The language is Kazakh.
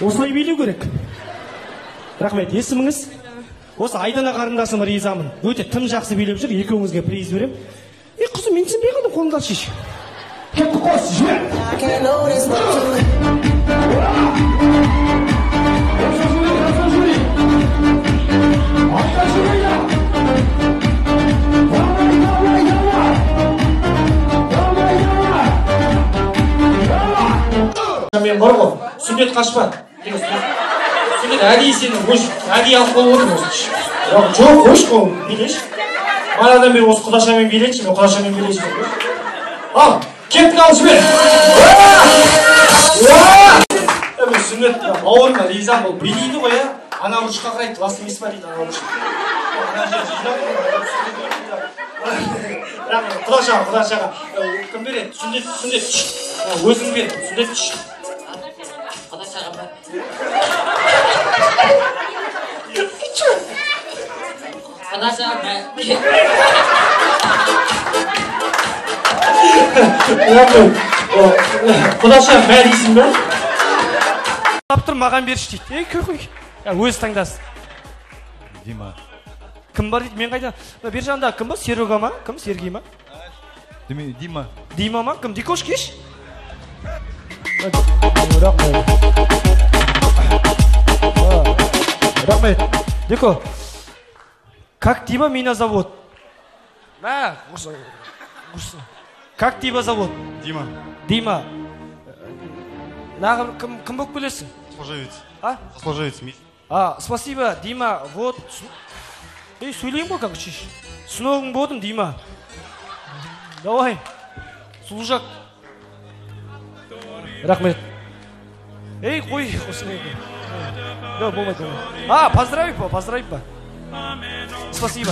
Осылай билеу керек. Рахмет. Есіміңіз? Осы Айдана қарындасым ризамын. Өте тым жақсы билеп жүр. Екеуіңізге приз беремін. Ей, қызым, мен түсінбей қалдым, қолыңды алшы. Кетті, қос, жібер. Мен бар ғой, сүннет қашпа. Сүннет әдейі сені әдейі алып қалып отырмын осы. Жоқ, қойшы қолын, билеші. Манадан бері осы құдашамен билетші, мен құдашамен билеші. Ал, кеттік, ал, жібер. Мен сүннет бауырыма риза болып билейді ғой, ә? Ана бұрышқа қарайды, лас емес па дейді ана бұрышқа. Ана жерде жинап бірақ құдашаға, құдашаға кім береді? Сүннет, сүннет, өзің бер, сүннет. Құдашаға ба? Құдашаға ба? Құдаша мә дейсің бе? Алып тұр, маған берші дейді. Ей, көр, өзі таңдасын. Дима. Кім бар дейді, мен қайда? Бер жағында кім бар? Серега ма? Кім? Сергей ма? Дима. Дима ма? Кім? Дикош кеш? Рахмет. Дико. Как Дима меня зовут? Мә, құрсын. Как тебя зовут? Дима. Дима. Нағым, кім болып келесің? Сослуживец. А? Сослуживец. А, спасибо, Дима. Вот. Ей, сөйлеймін ғой, как шеш. Сыногың болдым, Дима. Давай. Служак. Рахмет. Ей, қой, осындай. Да, болмайды. А, поздравь па, поздравь па. Спасибо.